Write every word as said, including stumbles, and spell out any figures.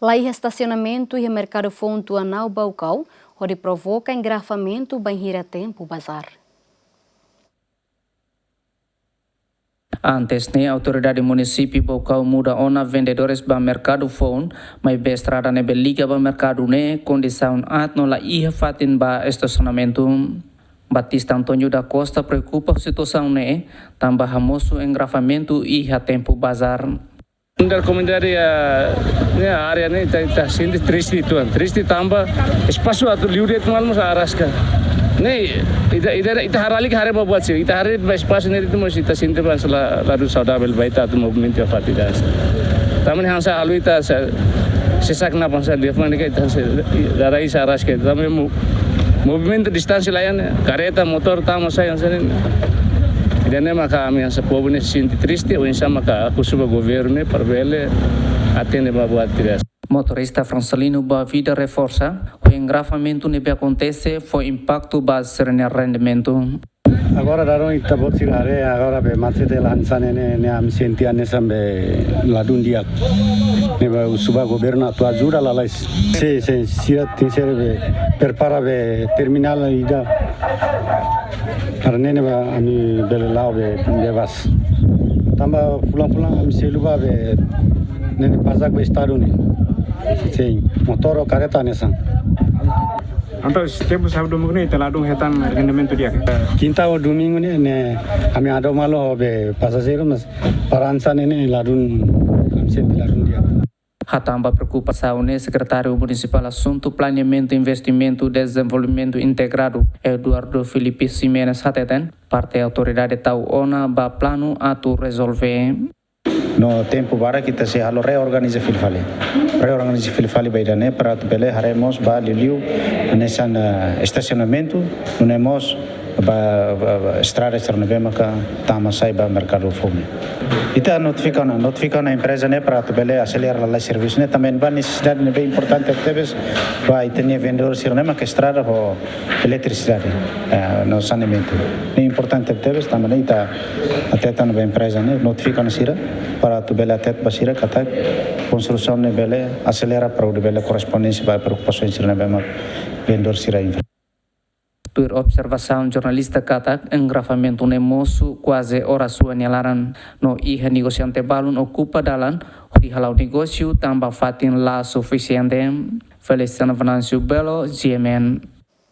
La iha estasionamentu iha Merkadu Foun Tuanau Baucau, hodi provoka engarrafamentu bainhira tempu bazár. Antes ne'e, autoridade munisípiu Baucau muda ona vendedores ba Merkadu Foun, maibé estrada ne'ebé liga ba merkadu ne'e kondisaun aat no la iha fatin ba estasionamentu. Batista António da Costa preokupa situasaun ne'e, tanba hamosu engarrafamentu iha tempu bazár. Dari komunidade, ah, ne'e área ne'e ita, ita sente triste uitoan, triste tanba espasu atu liu de'it malu mós araska. Ne'e ita, ita, ita haree, ita haree ba buat sira, ita haree ba espasu ne'e de'it mós ita sente ba sala ladu saudavel ba ita atu movimentu iha fatin ida-ne'e. Tanba ne'e hanesan halo ita sa, sesak napas hanesan liafuan ne'e ke ita hanesan dada iis araska. Tanba mo-, movimentu distánsia laiha ne'e, karreta, motór, tama sai hanesan ne'e. Ida-ne'e maka ami hanesan povu ne'e sente triste, oinsá maka husu ba governu ne'e para bele atende ba buat ida-ne'e. Motorista Francelino Boavida reforsa, ho engarrafamentu ne'ebé akontese fó impaktu ba sira-nia rendimentu. Agora daudaun ita-boot sira haree, agora be macete la hanesan ne'e, ne'e, ne'e ami sente hanesan be ladún di'ak. Ne'ebé husu ba governu atu ajuda lalais. Sin, sin, sira tenke ser be prepara be terminál ida. Para ne'e ne'ebé ami bele la'o be bebas. Tanba fulan-fulan ami selu ba be ne'e ne'e pajak ba estadu ne'e. Sin, motór ou karreta hanesan. Entaun, tempu sábadu domingu ne'e ita ladún hetan rendimentu di'ak? Kinta ou domingu ne'e, ne'e ami hadomi malu ho be pasajeiru, mas para hanesan ne'e, ne'e ladún, ami sente ladún di'ak. Hatán ba preokupasaun ne'e, Sekretáriu Munisipál Asuntu Planeamentu, Investimentu, Dezenvolvimentu Integradu, Eduardo Filipe Ximenes hateten, parte autoridade tau ona ba planu atu rezolve. No tempu barak ita sei halo reorganiza fila fali. Reorganiza fila fali ba ida-ne'e para atu bele haree mós ba liuliu hanesan, eh, estasionamentu, nune'e mós ba, ba, ba estrada sira ne'ebé maka tama sai ba Merkadu Foun ne'e. Ita notifika ona, notifika ona empreza ne'e para atu bele aselera lalais servisu ne'e, tanba ne'e ba nesesidade ne'ebé importante tebes ba ita-nia vendedór sira ne'ebé maka estrada ho eletrisidade, eh, no saneamentu. Ne'e importante tebes, tanba ne'e ita hateten ba empreza ne'e, notifika ona sira, para atu bele hateten ba sira katak konstrusaun ne'e bele aselera para atu bele korresponde ba preokupasaun sira ne'ebé mak vendedór sira enfrenta. Tuir observasaun jornalista katak, engarrafamentu ne'e mosu kuaze oras rua nia laran, no iha negosiante balun okupa dalan hodi hala'o negósiu tanba fatin la sufisiente. Feliciano Venâncio Belo, G M N.